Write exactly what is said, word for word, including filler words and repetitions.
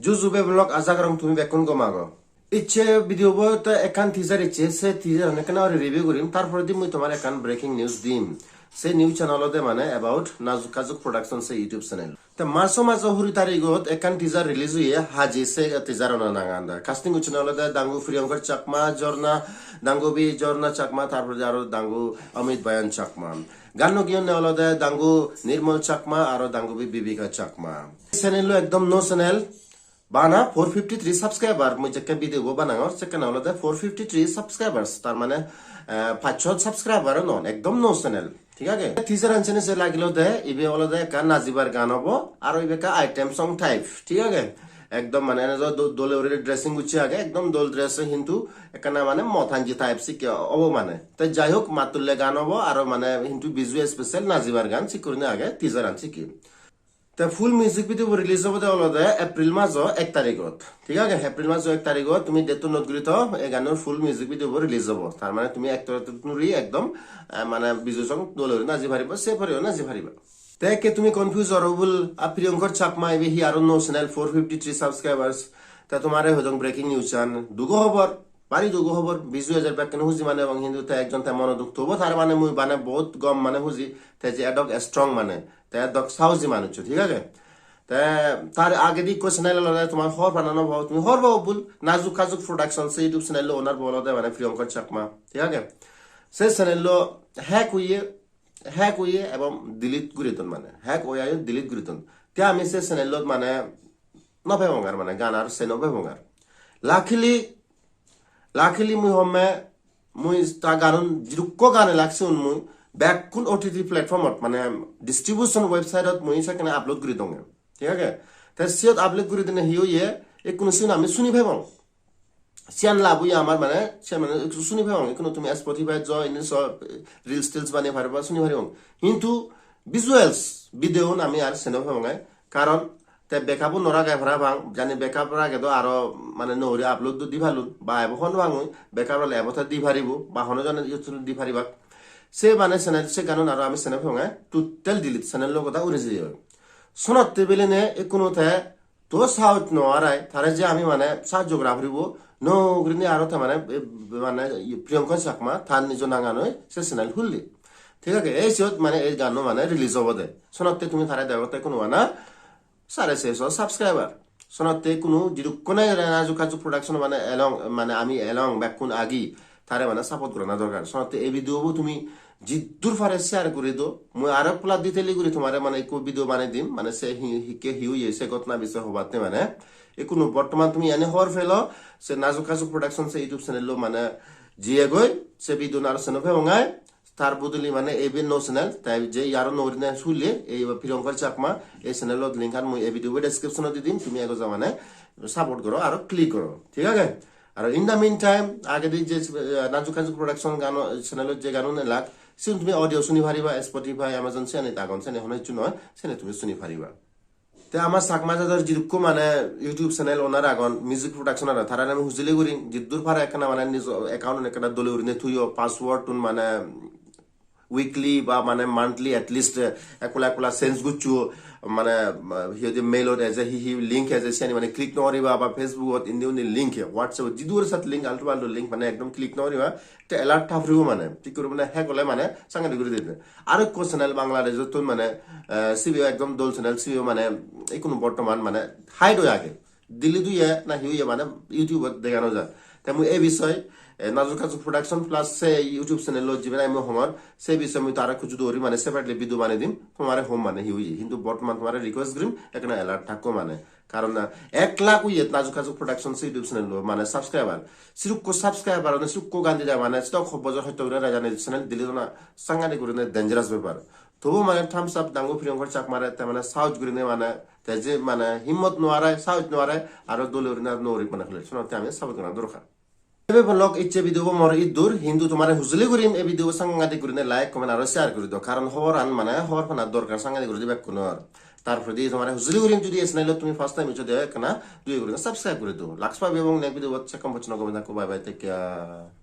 Ju ju bhei bon lok, aja gorong tumi bekkun gom ago. Icche video bo te ekkan teaser icche, se teaser an ekkan aro review gurim, tar poredi mui tomare ekkan breaking news dim. Se news an olode mane about Najuk Kajuk Production se YouTube channel. Te March majo huri tarigot ekkan teaser release oye, Haji se teaser ano nangan da. Casting gocchonde olode dangu Priyankar Chakma, Jorna, dangubi Jorna Chakma, tar poredi aro dangu Amit Bayan Chakma. Ganno geyonne olode dangu Nirmal Chakma aro dangubi Bibika Chakma. Channel lo ekdom nuo channel. Bana four fifty three subscriber, mui jekke video bo banangor, sekkene olode four fifty three subscribers, tar mane, eh, pachsho subscriber o non, ekdom nuo channel, thik age? Teaser an sene se lagilo de, ibe olode ekkan najibar gan obo, aro ibe ekka item song type, thik age? Ekdom mane ene do-, dole guri dressing gocche age, ekdom dol dress, hintu ekkana mane motanji type sikke obo mane. Te jai hok, mattulle gan obo, aro mane hintu Biju special najibar gan, sikkurine age teaser an sikke. Te full music video bo release obode olode April majo ek tarigot. Thik age? April majo ek tarigot tumi date to note guri tho, ei ganor full music video bo release obo. Tar mane tumi ektor ektor nuri ekdom, eh, mane Biju song dole guri naji pariba, se poreyo naji pariba. Te ekke tumi confuse oro bul, a Priyankar Chakma ibe hi aro nuo channel, four fifty three subscribers. Te tomare hodong breaking news an, dugo hobor. Bari dugo hobor, Biju ejer bekkune huji mane ebong hintu te ekjon te mono duk, tobo tar mane mui mane bahut gom mane huji, te je edok strong mane, te edok sahoji manuccho, thik age? Te tar agedi ikko channel olode tomar hobor pana no pabo, tumi hobor pabo bul, Najuk Kajuk Production se YouTube channel lo owner bo olode mane Priyankar Chakma, thik age? Se channel lo hack oye, hack oye ebong delete guri don mane, hack oye ayo delete guri don. Te ami se channel lot mane no pebong ar mane, gan ar se no pebong ar. Luckily, luckily mui homme, mui ta ganun, jidukko gan elak sigun mui bekkun O T T platform ot mane distribution website ot mui sekkene upload guri donge. Thik age? Te siyot upload guri dine hi oye, ekkunu sigun ami suni pebong. Siyan lab oye amar mane, siyan mane ekku suni pebong. Ekkunu tumi Spotify jo, indi so, reels teels banei pariba, suni paribong. Hintu visuals, video un ami ar se no pebong ai. Karon te backup un no rage parapang, jani backup rage do aro mane nuo guri upload do di palun, ba ebo hon pangoi, backup rale ebo te di paribo, ba hono jone YouTube di paribak. Se mane channel, se ganun aro ami se no pebong ai, total delete, channel lo goda uri jeye. Sonotte beline ekkunu te to sahoj no arai, tare je ami mane sahajjo gora puribo, nuo gurinei aro te mane, e, mane, iye, Priyankar Chakma, tar nijo nanganoi se channel hulli. Thik age? Ei siyot mane ei ganno mane release obode. Sonotte tumi tare degotte hono bana sare seso subscriber. Sonotte hono jidukkune Najuk Kajuk Production mane elong, mane ami elong bekkun agi, tare mane support gorana dorkar. Sonotte ei video bo tumi jiddur pare share guri do. Mui aro pula detail guri tomare mane ekko video banei dim, mane se hi-, hikke hi oye se ghotona bisoye hobatte mane. Ekkunu bortoman tumi ene hobor pelo, se Najuk Kajuk Production se YouTube channel lo mane jiyegoi, se video aro se no pebong ai. Tar bodoli mane ebe nuo channel, te je aro nuo gurinei sule, ei Priyankar Chakma, ei channel ot link an mui ei video description ot di dim, tumi ego ja mane support goro aro click goro, thik age? Aro in the meantime, agedi je, eh, Najuk Kajuk Production gano, channel ot je ganun elak, sigun tumi audio suni pariba, Spotify, Amazon, siyani agon, siyani hono hissu noi, siyani tumi suni pariba. Te ama Chakma jador jidukko mane YouTube channel owner agon, music production aro, tarare ami hujuli guri, jiddur pare ekkana mane nijo account un ekkana dole gurine thuyo, password tun mane weekly ba mane monthly at least, eh, ekkola ekkola change goccho, mane, eh, hi hoide mail ot eje hi hi link eje siyani mane click no goriba, ba Facebook ot indi undi link, WhatsApp ot jidur sat link, altu faltu link mane ekdom click no goriba, te alert tha puribo mane, thik guri mane hack ole mane sangadi guri dibe. Aro ekko channel Bangladesh ottun mane, eh, sibe ekdom dol channel, sibe mane ekkunu bortoman mane hide oi age. Delete oye na hi oye mane YouTube ot dega no jar. Te mui ei bisoy, eh, Najuk Kajuk Production plus se YouTube channel lo jiben ami hongor, se bisoy mui tare kuju dori mane separately video banei dim, tomare hom mane hi oye. Hintu bortoman tomare request gurim, ekkena alert thakko mane. Karon na, ek lakh oye Najuk Kajuk Production se YouTube channel lo mane subscriber. Sirukko subscriber, mane sirukko gandi da mane, stok hobbo jor hoyto guri rajani channel delete ona sangani gurine dangerous bepar. Tobu mane thumbs up dangu Priyankar Chakmare, te mane sahoj gurine mane, te je mane himmot no arai, sahoj no arai, aro dole gurine aro no guri mane hole, sonotte ami support gora dorkar. Ebe vlog icche video bo mor iddur, hintu tomare hujuli gurim, ei video bo sangadik gurine like, comment aro share guri do, karon hoboran mane hobor pana dorkar sangadik guri di bekkunor. Tar poredi tomare hujuli gurim, judi ei channel ot tumi first time iccho de ekkana, dui gurine subscribe guri do. Laks pabi ebong next video bot, sekkon pojjonto gome thakko, bye bye, take care.